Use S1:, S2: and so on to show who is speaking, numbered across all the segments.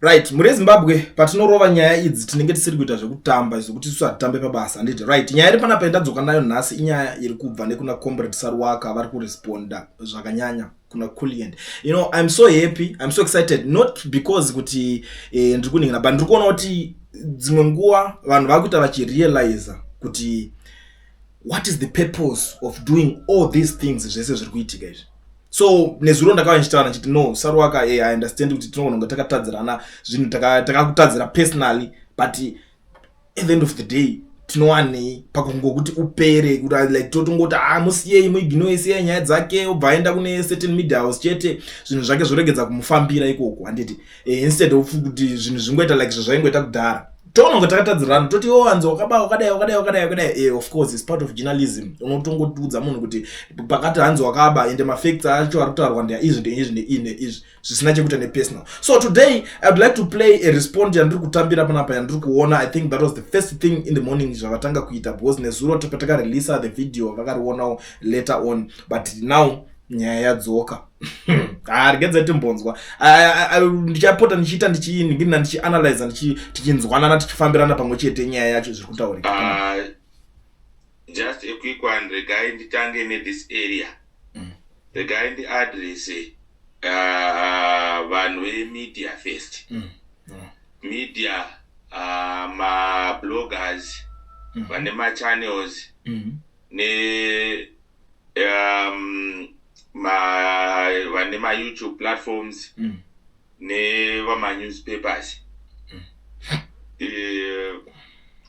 S1: Right, mhuri yeZimbabwe, patinorova nyaya idzi tinenge tisiri kuita zvekutamba, zvekuti isu hatitambe pabasa, handiti? Right, nyaya iri panapa yandadzoka nayo nhasi inyaya iri kubva nekuna Comrade Saruwaka vari kuresponda zvakanyanya kuna Kulliant. I'm so happy, I'm so excited, not because kuti ndiri kuningina, but ndiri kuona kuti dzimwe nguva vanhu vari kuita vachirealiza kuti what is the purpose of doing all these things, zvese zviri kuitika izvi. So nezuro ndakava ndichitaura ndichiti, no, Saruwaka, I understand kuti tinogona kunge takatadzirana zvinhu, takakutadzira personally, but at the end of the day tinowanei pakungokuti upere, kuti like totongoti, ah, musiyei, muignore, siyai nyaya dzake, obva aenda kune certain media house chete, zvinhu zvake zvoregedza kumufambira ikoko, handiti? Instead of kuti zvinhu zvingoita like zvazvaingoita kudhara, toona kunge takatadzirana, toti o, hanzi wakaba, wakadai, wakadai, wakadai, wakadai. Of course it's part of journalism, unotongotiudza munhu kuti pakati hanzi wakaba, ende mafacts acho ari kutaurwa ndeaizvi, ndeizvi, neizvi, neizvi, zvisina chekuita nepersonal. So today I would like to play a respond yandiri kutambira panapa, yandiri kuona. I think that was the first thing in the morning zvavatanga kuita, because nezuro patakareleasa the video vakarionawo later on, but now nyaya yadzoka. Ha, regedzai timbonzwa. Ndichapota ndichiita ndichiningirina, ndichianalyza, tichinzwanana, tichifambirana pamwe chete nyaya yacho zviri kutaurika.
S2: Just a quick one. Regai nditange nethis area. Regai ndiadrese vanhu vemedia first. Media, mabloggers, vane machannels ne vane maYouTube platforms nevamanewspapers.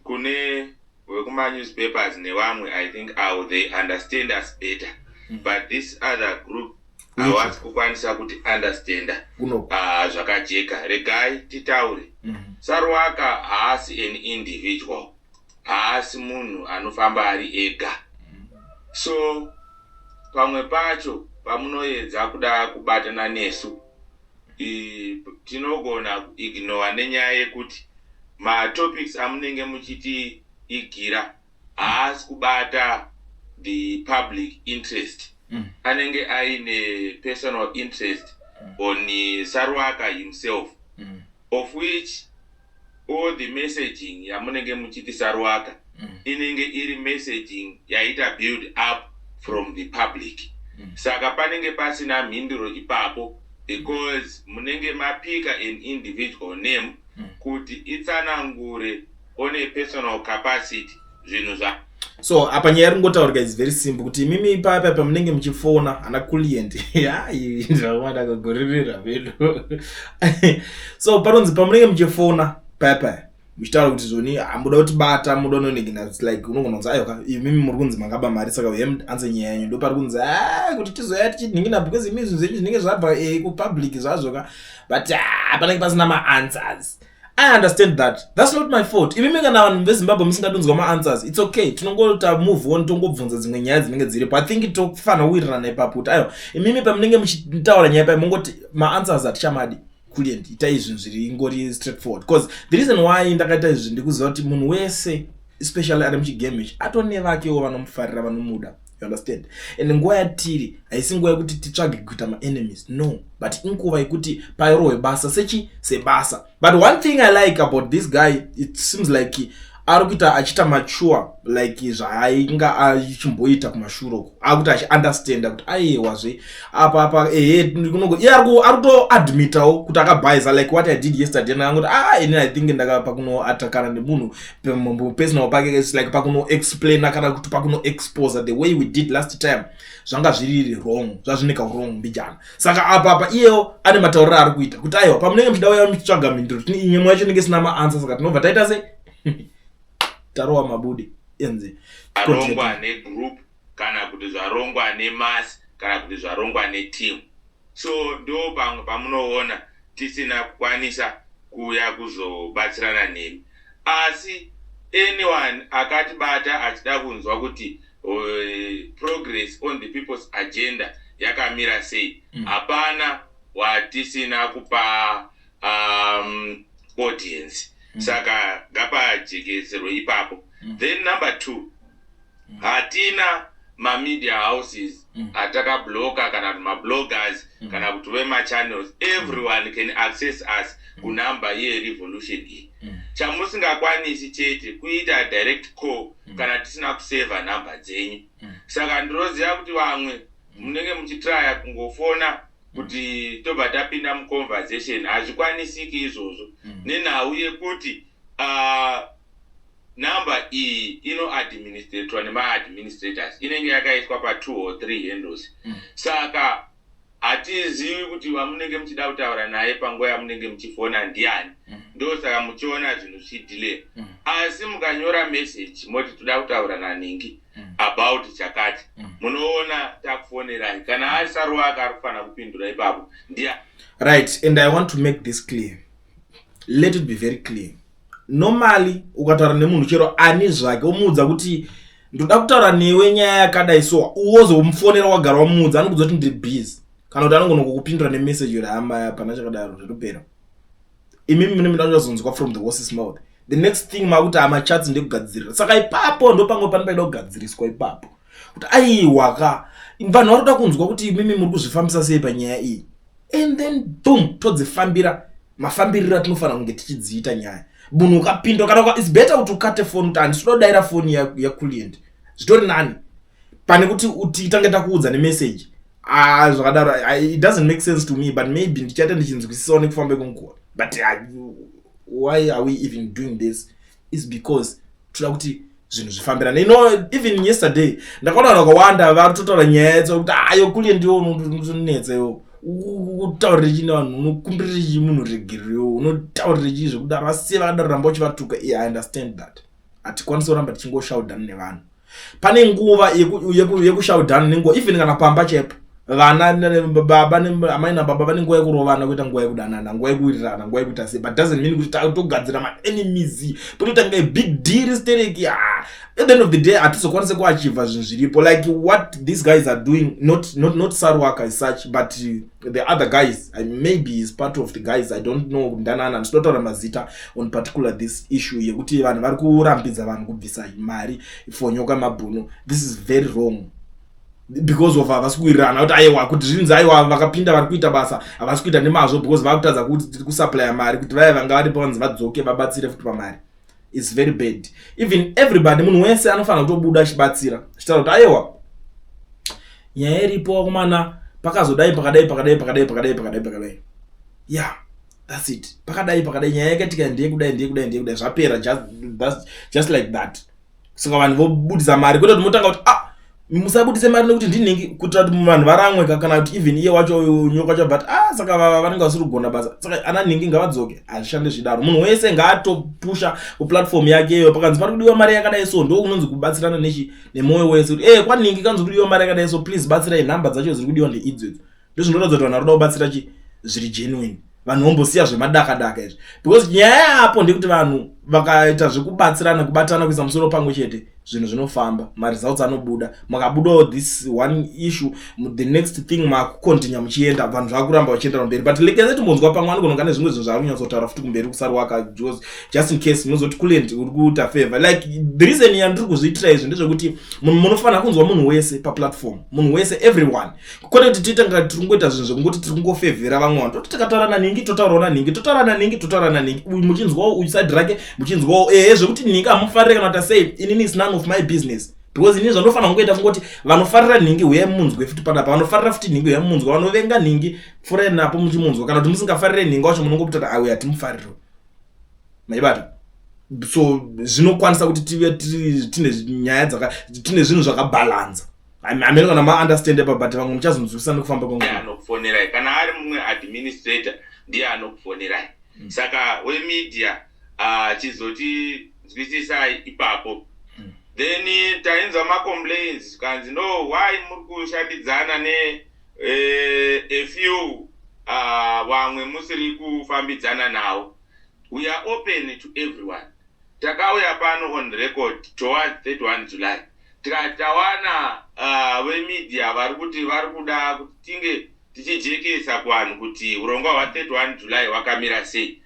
S2: Kune vekumanewspapers nevamwe, I think how they understand us better, but this other group havasi kukwanisa kuti understanda zvakajeka. Regai titaure. Saruwaka haasi an individual, haasi munhu anofamba ari ega. So pamwe pacho pamunoedza kuda kubatana nesu, tinogona kuignora nenyaya yekuti matopics amunenge muchitiigira haasi kubata the public interest. Anenge aine personal interest on Saruwaka himself, of which all the messaging yamunenge muchiti Saruwaka inenge iri messaging yaita build up from the public. Saka panenge pasina mhinduro ipapo, because munenge mapika an individual name kuti itsanangure on a personal capacity zvinhu zva
S1: So apa nyaya iri kungotaurika is very simple, kuti imimi papa pamunenge muchifona ana Kulliant, hai, ndakagoririra vedu. So panonzi pamunenge muchifona paya muchitaura kuti zvoni hamuda kutibata, muda unonenge like unogona kunzi, aiwa, imimi muri kunzi makaba mari, saka uye anze nyaya yenyu. Ndo pari kunzi, a kuti tizoya tichinhingina, because imi zvinhu zvenyu zvinenge zvabva kupublic zvazvo ka, but ah, panenge pasina maanswers. I understand that. That's not my fault. Imimi kana vanhu veZimbabwe musingadonzwa maanswers, it's okay. Tinongota move on, tongobvunza dzimwe nyaya dzinenge dziripo. I think tofanira kuwirirana ipapo kuti aiwa, imimi pamunenge muchitaura nyaya pai, mongoti maanswers hatichamadi. Kulliant, itai zvinhu zviri ngori straightforward. Because the reason why ndakaita izvi, ndikuziva kuti munhu wese, especially ari muchigame ichi, atone vakewo vanomufarira, vanomuda. You understand? And nguva yatiri haisi nguva yekuti titsvage kuita maenemies, no, but inguva yekuti pairohwe basa sechi sebasa. But one thing I like about this guy, it seems like ari kuita achiita mature like zvaainga achimboita kumashure uko, akuti achiunderstanda kuti aiwazve apa ehe, iye ari kutoadmitawo kuti akabhaisa, like what I did yesterday. Ndakangoti, ah, ini I think ndakapa kunoatakana nemunhu personal pake, it's like pakunoexplaina kana kuti pakunoexposa the way we did last time, zvanga zviri wrong, zvazvineka wrong mbijana. Saka apa iyewo ane matauriro aari kuita kuti aiwa, pamunenge muchida uya muchitsvaga mhinduro, nyemo yacho inenge isina maanswer, saka tinobva taita sei? Tarowa mabude enze.
S2: Zvarongwa negroup kana kuti zvarongwa nemass kana kuti zvarongwa neteam. So ndo pamwe pamunoona tisina kukwanisa kuuya kuzobatsirana nemi. Asi anyone akatibata achida kunzwa kuti progress on the people's agenda yakamira sei, hapana watisina kupa audience. Saka ngapajekeserwe ipapo. Then number two, hatina Mamedia houses atakabloka kana kuti mabloggers kana kuti vemachannels, everyone can access us kunhamba yerevolution iyi. Chamusingakwanisi chete kuita direct call kana tisina kusevha nhamba dzenyu. Saka ndinoziva kuti vamwe munenge muchitraya kungofona kuti tobva tapinda muconversation. Hazvikwanisiki izvozvo nenhau yekuti nhamba iyi inoadministratwa nemaadministrators, inenge yakaiswa pa2 or 3 handles. Saka hatizivi kuti vamunenge muchida kutaura naye panguva yamunenge muchifona ndiani. Ndosaka muchiona zvinhu zvichidelay. Asi mukanyora message moti toda kutaura naningi about chakati, munoona takufonerai. Kana asaruwaka ari kufanira kupindura ipapo ndiye.
S1: Right, and I want to make this clear. Let it be very clear. Normally ukataura nemunhu chero ani zvake, womuudza kuti ndoda kutaura newe nyaya yakadai, so wozomufonera wagara wamuudza, anokuudza kuti ndiri busy, kana kuti anogona kukupindura nemessage uri hama, hapana chakadaro, zvotopera. Imimi mune muda kuchazonzwa from the horse's mouth. The next thing makuti amachats ndekugadzirira. Saka ipapo ndo pamwe pane paida kugadziriswa ipapo, kuti aiwa ka, vanhu vari kuda kunzwa kuti imimi muri kuzvifambisa sei panyaya iyi, and then boom, todzifambira mafambiriro atinofanira kunge tichidziita nyaya. Munhu ukapindwa kana it's better kuti ukate foni kuti handisi kuda kudayira foni yaclient, zvitori nani pane kuti titange takuudza nemessage. Ah, zvakadaro it doesn't make sense to me, but maybe ndichaita ndichinzwisisawo nekufamba kwenguva. But why are we even doing this is because toda kuti zvinhu zvifambirane. Even yesterday ndakaona vanhu vakawanda vari kutotaura nyaya yadzo kuti ayo kulie ndiwo unotonetsa iwo, utaurire chii nevanhu, unokumbirire chii munhu regerero, unotaurire chii zvekudaro, asi vakadaro ramba uchivatuka. I understand that hatikwanisi kuramba tichingoshaudhana nevanhu. Pane nguva yekushaudhana nenguva, even kana pamba chaipo, vana baba, amai nababa vane nguva yekurovana, kuita nguva yekudanana, nguva yekuwirirana, nguva yekuita sei, but doesn't mean kuti togadzira maenemies pototanga a big deal stereki. Ah, at the end of the day hatizokwanisi kuachiever zvinhu zviripo, like what these guys are doing. Not Sarwaka as such, but the other guys. Maybe is part of the guys, I don't know ndanana, ndinotaura mazita on particular this issue yekuti vanhu vari kurambidza vanhu kubvisa mari for Nyoka Mabhunu. This is very wrong because of havasi kuwirirana kuti aiwa, kuti zvinzi aiwa, vakapinda vari kuita basa havasi kuita nemazvo because vakutadza kuti tiri kusupplya mari kuti vaya vanga varipo vanzi vadzoke vabatsire futi pamari. Is very bad. Even everybody, munhu wese anofanira kutobuda achibatsira, achitaura kuti aiwa, nyaya iripo vakomana, pakazodai, pakadai, pakadai, pakadai, pakadai, pakadai, pakadai. Yeah, that's it. Pakadai, pakadai, nyaya yakaitika ndeyekudai, ndeyekudai, ndeyekudai, zvapera, just like that. Saka vanhu vobudisa mari, kwete kuti motanga kuti ah, musabudise mari nekuti ndinhingi, kuitira kuti vanhu varamwe, kana kuti even iye wacho Nyoka wacho, but ah, saka vanenge vasiri kugona basa, saka ana nhingi ngavadzoke. Hazvishande zvidaro. Munhu wese ngaatopusha kuplatform yake iyo. Pakanzi pari kudiwa mari yakadai, so ndo kunonzi kubatsirana nechi nemwoyo wese, kuti e kwanhingi kanzi kudiwa mari yakadai, so please batsirai, nhamba dzacho dziri kudiwa ndeidzo idzo. Ndozvinoratidza kuti vanhu vari kuda kubatsira chi zviri genuine. Vanhu vombosiya zvemadaka-daka izvi, because nyaya yapo ndekuti vanhu vakaita zvekubatsirana, kubatana, kuisa musoro pamwe chete, zvinhu zvinofamba, maresults anobuda. Makabudawo this one issue, the next thing makucontinue muchienda, vanhu zvakuramba vachienda mberi. But lekeze timbonzwa, pamwe anogona kunge ane zvimwe zvinhu zvaari kunyatsotaura futi kumberi kusarwaka, just in case munozoti kulend uri kuita favor. Like, the reason yandiri kuzviitira izvi ndezvekuti munofanira kunzwa munhu wese paplatform, munhu wese, everyone, kwete kuti tiite nga tiri kungoita zvinhu zvekungoti tiri kungofevhera vamwe vanhu. Toti tikataura naningi, totaurawo naningi, totaura naningi, totaura naningi, uyu muchinzwawo uyu side rake, muchinzwawo ehe. Zvekuti nhingi hamufarire kana kuti sei, inini is none of my business, because inini zvandofanira kungoita kungoti vanofarira nhingi huyai munzwe futi panapa, vanofarira futi nhingi huyai munzwe, vanovenga nhingi pfurai napo muchimunzwa, kana kuti musingafarire nhingi wacho munongoputata auya hatimufariro, maibata. So zvinokwanisa kuti tive tine nyaya dzaka tine zvinhu zvakabhalanza. Hameno kana maunderstand apa, but vamwe muchazonzwisisa nekufamba kwenguva.
S2: Anokufonerai kana ari mumwe administrator ndiye anokufonerai. Saka wemedia chizotinzwisisai ipapo. Then tainzwa macomplaints kanzi no, why muri kushandidzana ne a few, vamwe musiri kufambidzana navo? We are open to everyone. Takauya pano on record towards 31 July, tikati tawana vemedia vari kuti vari kuda kuti tinge tichijekesa kuvanhu kuti urongwa hwa31 July hwakamira sei.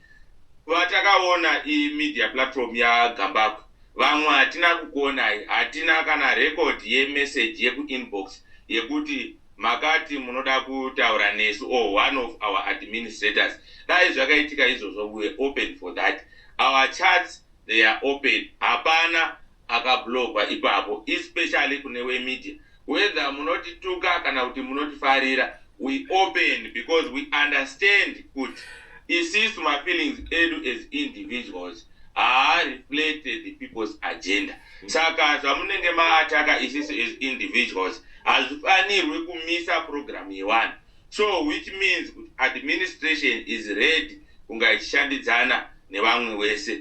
S2: Vatakaona imedia platform yaGambakwe. Vamwe hatina kukuonai, hatina kana record yemessage yekuinbox yekuti makati munoda kutaura nesu or one of our administrators. Dai zvakaitika izvozvo, we open for that. Our chats, they are open, hapana akablokwa ipapo, especially kune wemedia. Whether munotituka kana kuti munotifarira, we open because we understand kuti isisu mafeelings edu as individuals haareflected the people's agenda. Saka zvamunenge maataka isisu as individuals hazvifanirwi kumisa program yevanhu. So which means kuti administration is ready kunga ichishandidzana nevamwe wese.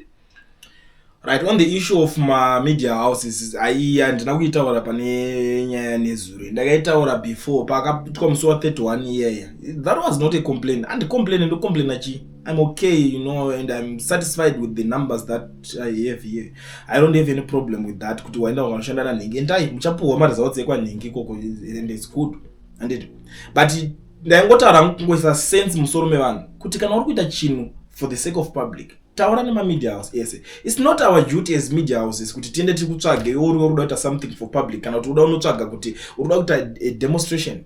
S1: Right, on the issue of mamedia houses, ai, handina kuitaura pane nyaya nezuro. Ndakaitaura before pakaitwa musi wa31 iyaya. That was not a complaint. Handicomplain, ndocomplaina chii? I'm okay and I'm satisfied with the numbers that I have here. I don't have any problem with that. Kuti waenda ukanoshanda nanhingi, endai, muchapuhwa maresults ekwanhingi ikoko, and it's good, anditi? But ndaingotaura kungoisa sense musoro mevanhu kuti kana uri kuita chinhu for the sake of public, taura nemamedia house ese. It's not our duty as media houses kuti tiende tikutsvage iwe uri kuda kuita something for public, kana kuti uda unotsvaga kuti uri kuda kuita a demonstration.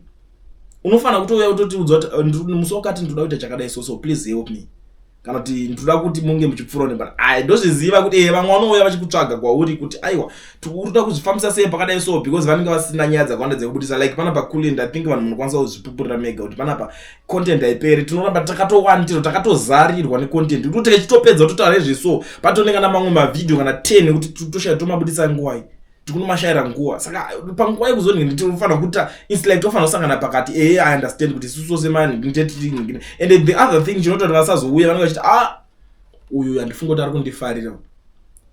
S1: Unofanira kutouya utotiudza kuti musi wakati ndinoda kuita chakadai, so so please help me, kana kuti ndinoda kuti munge muchipfuura nebara. Ai, ndozviziva kuti vamwe vanouya vachikutsvaga kwauri kuti aiwa, uri kuzvifambisa sei pakadai so, because vanenge vasina nyaya dzakawanda dzekubudisa. Like panapa Kulliant, I think vanhu munokwanisa kuzvipupurira mega kuti panapa content haiperi. Tinoramba takatowandirwa, takatozarirwa necontent, kuti tichitopedza kutotaura izvi, patonenge namamwe mavhidhio kana 10 ekuti toshaya tomabudisa nguwai, tikunomashayira nguva. Saka panguva yekuzonhingi tinofanira kuita, it's like tofanira kusangana pakati. I understand kuti isusu semani, and the other thing chinoita kuti vasazouya, vanenge vachiti, "Ah, uyu handifunga kuti ari kundifarira."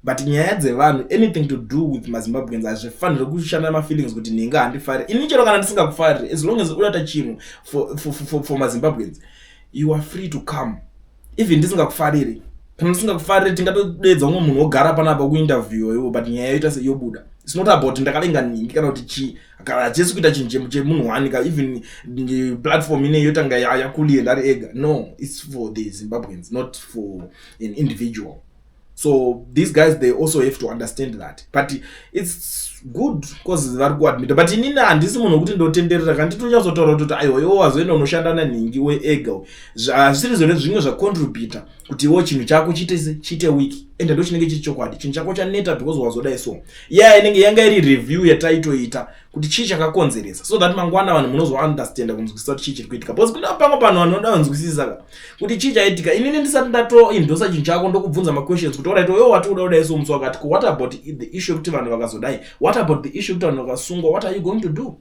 S1: But nyaya dzevanhu, anything to do with maZimbabweans, hazvifaniri kushanda mafeelings kuti nhinga handifariri. Ini chero kana ndisingakufariri, as long as unoita chinhu for maZimbabweans, you are free to come. Even ndisingakufariri, kana ndisingakufariri, tingatodedza umwe munhu wogara panapa kuinterview iwo, but nyaya yoita seyobuda. It's not about ndakavenga nhingi kana kuti chii, kana hachisi kuita chinhu chemunhu one ka, even platform ine yotanga yaKulliant ari ega. No, it's for the Zimbabweans, not for an individual. So these guys, they also have to understand that. But it's good because vari kuadmita. But inini handisi munhu wekuti ndotenderera kana nditonyatsotaura kuti aiwa, iwo wazoenda unoshanda nanhingi weega, hazvisiri zvone zvimwe zvacontributa kuti iwo chinhu chako chiite chiite weak. Ende ndo chinenge chiri chokwadi, chinhu chako chaneta because wazodai. So iya inenge yanga iri review yataitoita kuti chii chakakonzeresa, so that mangwana vanhu munozoundestanda, kunzwisisa kuti chii chiri kuitika, because kuna pamwe panhu vanoda kunzwisisa kuti chii chaitika. Inini ndisati ndatoindosa chinhu chako, ndokubvunza maquestions kuti alright, iwe wati uda kudai, so musi wakati, what about the issue yekuti vanhu vakazodai? What about the issue yekuti vanhu vakasungwa? What are you going to do?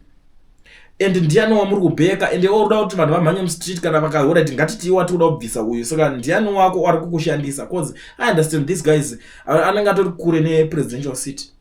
S1: And ndiani wamuri kubheka? And iwe uruda kuti vanhu vamhanye mustreet kana vakaorit, ngatiti iwe wati uda kubvisa uyu, saka ndiani wako ari kukushandisa? 'Cause I understand these guys anenge atori kure nepresidential city,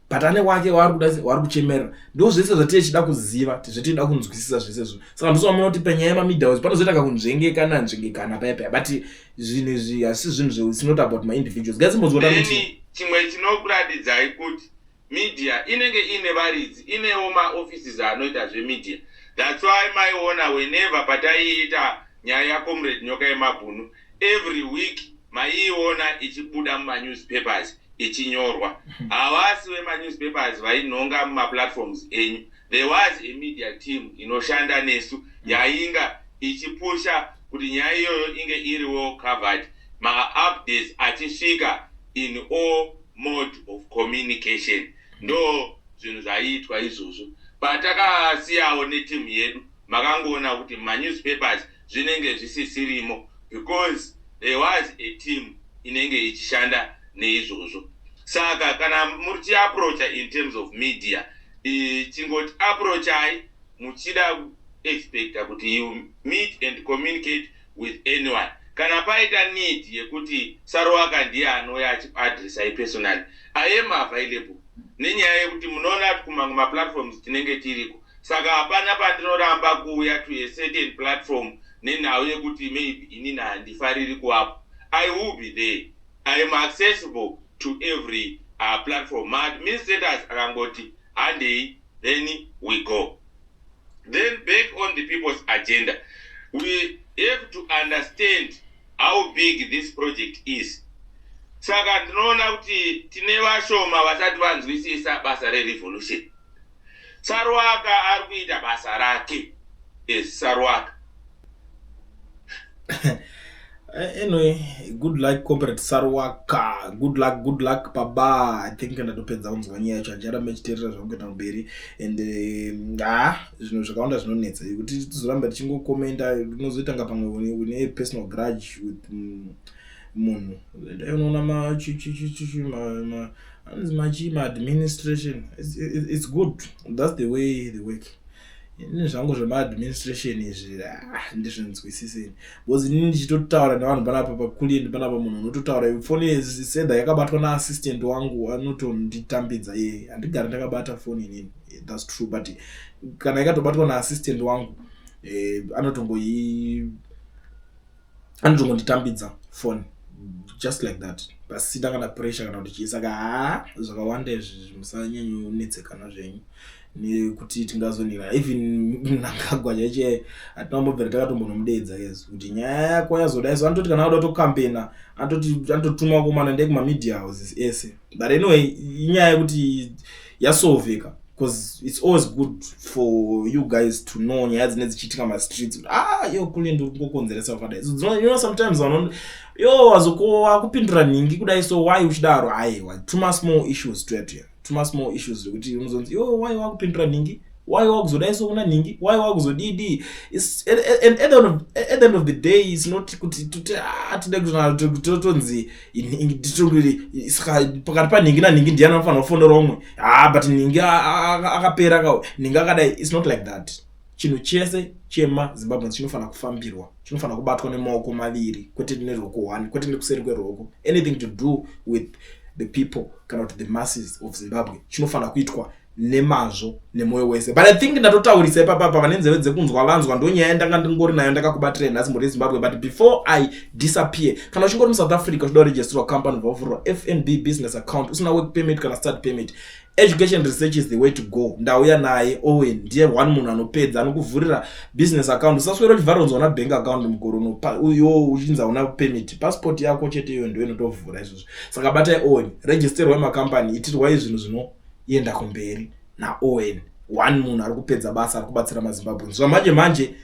S1: but ane wake waari kuda, waari kuchemerera. Ndo zvese zvatiri chida kuziva, zvatinoda kunzwisisa zvese izvo. Saka ndosvamuna kuti panyaya yemamedia house panozoita kakunzvengekana nzvengekana paya paya, but zvinhu izvi hasi zvinhu, it's not about maindividuals, guys. Mbozviona kuti
S2: chimwe chinokuratidzai kuti media inenge ine varidzi, inewo maoffices anoita zvemedia. That's why maiona whenever pataiita nyaya yaComrade Nyoka Yemabhunu, every week maiiona ichibuda mumanewspapers ichinyorwa. Havasi vemanewspapers vainhonga mumaplatforms enyu. There was a media team inoshanda nesu yainga ichipusha kuti nyaya iyoyo inge iri well covered, maupdates achisvika in all mode of communication. Ndo zvinhu zvaiitwa izvozvo. Patakasiyawo netimu yedu, makangoona kuti manewspapers zvinenge zvisisirimo because there was a team inenge ichishanda neizvozvo. Saka kana muri chiapproacha in terms of media, chingoti approachai muchida expecta kuti you meet and communicate with anyone. Kana paita need yekuti Saruwaka ndiye anouya achiadressai personally, I am available, nenyaya yekuti munoona kuti kumamwe maplatforms tinenge tiriko. Saka hapana pandinoramba kuuya to a certain platform nenhau yekuti maybe inini handifariri kuvapo. I will be there. I am accessible to every platform. Maadministrators akangoti handei, then we go. Then back on the people's agenda, we have to understand how big this project is. Saka ndinoona kuti tine vashoma vasati vanzwisisa basa rerevolution. Saruwaka ari kuita basa rake as Saruwaka.
S1: Anyway, good luck, Comrade Saruwaka. Good luck, good luck, baba. I think ndatopedza kunzwa nyaya yacho, handicharambe chiteerera zvakuenda kumberi. And ha, zvinhu zvakawanda zvinonetsa kuti tizoramba tichingokomenda, unozoita nga pamwe une personal grudge with munhu. Unoona anonzi machi maadministration. It's good, that's the way they work. Ini zvangu zvemaadministration izvi, ah, ndizvinzwisiseni, because inini ndichitotaura nevanhu panapa pakulien panapa, munhu unototaura foni sedha yakabatwa naassistant wangu, anotonditambidza. Ye, handigari ndakabata foni inini, that's true, but kana ikatobatwa naassistant wangu, anotongonditambidza foni just like that, pasina kana pressure kana kuti chii. Saka haa, zvakawanda izvi, musanyanyonetsekana zvenyu nekuti tingazonira. Even Mnangagwa chaiche hatina kumbobvira takatombonomudedza ezi kuti nyaya yako yazodai. So anototi kana akuda kutokambena, anototuma vakomana ndekumamedia houses ese. But anyway, inyaya yekuti yasolveka, because it's always good for you guys to know nyaya dzine dzichiitika mastreets, kuti ah, yo kule ndiri kungokonzeresa kwakadai. So sometimes vano yo wazoko wakupindura nhingi kudai, so why uchidaro? Aiwa, tuma small issues tuya tuya, tuma small issues zvekuti unozonzi, yo, why wakupindura nhingi, why wakuzodai, so kuna nhingi, why wakuzodidi? And at the end of the day, it's not kuti tuti, ah, tide kutonzi saka pakati panhingi nanhingi ndiani anofanira kufonera umwe? Ah, but nhingi akapera ka, nhingi akadai. It's not like that. Chinhu chese chemaZimbabwe chinofanira kufambirwa, chinofanira kubatwa nemaoko maviri, kwete neruoko one, kwete nekuseri kweruoko. Anything to do with the people kana kuti the masses of Zimbabwe chinofanira kuitwa nemazvo, nemwoyo wese. But I think ndatotaurisa ipapapa. Vane nzeve dzekunzwa vanzwa. Ndonyaya ndanga ndingori nayo ndakakubatirai nhasi, mhuri yeZimbabwe. But before I disappear, kana uchingori muSouth Africa uchida kuregisterwa company, vavhurwa FNB business account, usina work permit kana study permit, Education Research is the way to go. Ndauya naye Owen, ndiye one munhu anopedza, anokuvhurira business account. Usaswera uchivharonzwa na bank account mukorono uyo uchinzi hauna permit. Passport yako chete iyo ndo inotovhura izvozvo. Saka batai Owen, registerwai makambani, itirwai zvinhu zvinoenda kumberi naOwen, one munhu ari kupedza basa, ari kubatsira maZimbabwe. Zvamanje manje,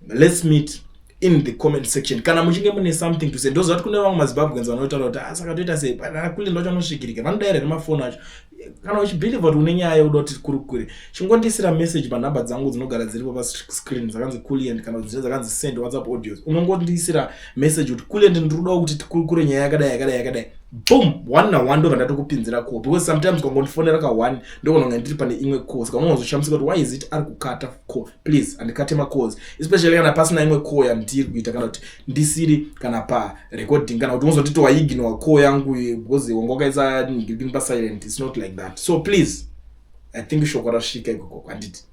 S1: let's meet in the comment section kana muchinge mune something to say. Ndoziva kuti kune vamwe maZimbabweans vanotaura kuti, ah, saka toita sei? Kule ndo chanosvikirika, vanodaira nemafoni acho. Kana uchibhilivha kuti une nyaya yeuda kuti kurukure, chingondisira message panhamba dzangu dzinogara dziripo pascreen, dzakanzi Kulient kana kuti dzakanzi "Send WhatsApp audios". Unongondisira message kuti, "Kulient, ndiri kudawo kuti tikurukure nyaya yakadai, yakadai, yakadai." Boom, one na one, ndobva ndatokupinzira call, because sometimes ukangondifonera ka one, ndokononga ndiri pane imwe call, saka unongozoshamisika kuti why is it ari kukata call. Please, handikate macalls, especially kana pasina imwe call yandiri kuita kana kuti ndisiri kana parecording, kana kuti unozonditi waignore call yangu because wanga wakaisa pasilent. It's not like that. So please, I think shoko rasvika ikoko, handiti?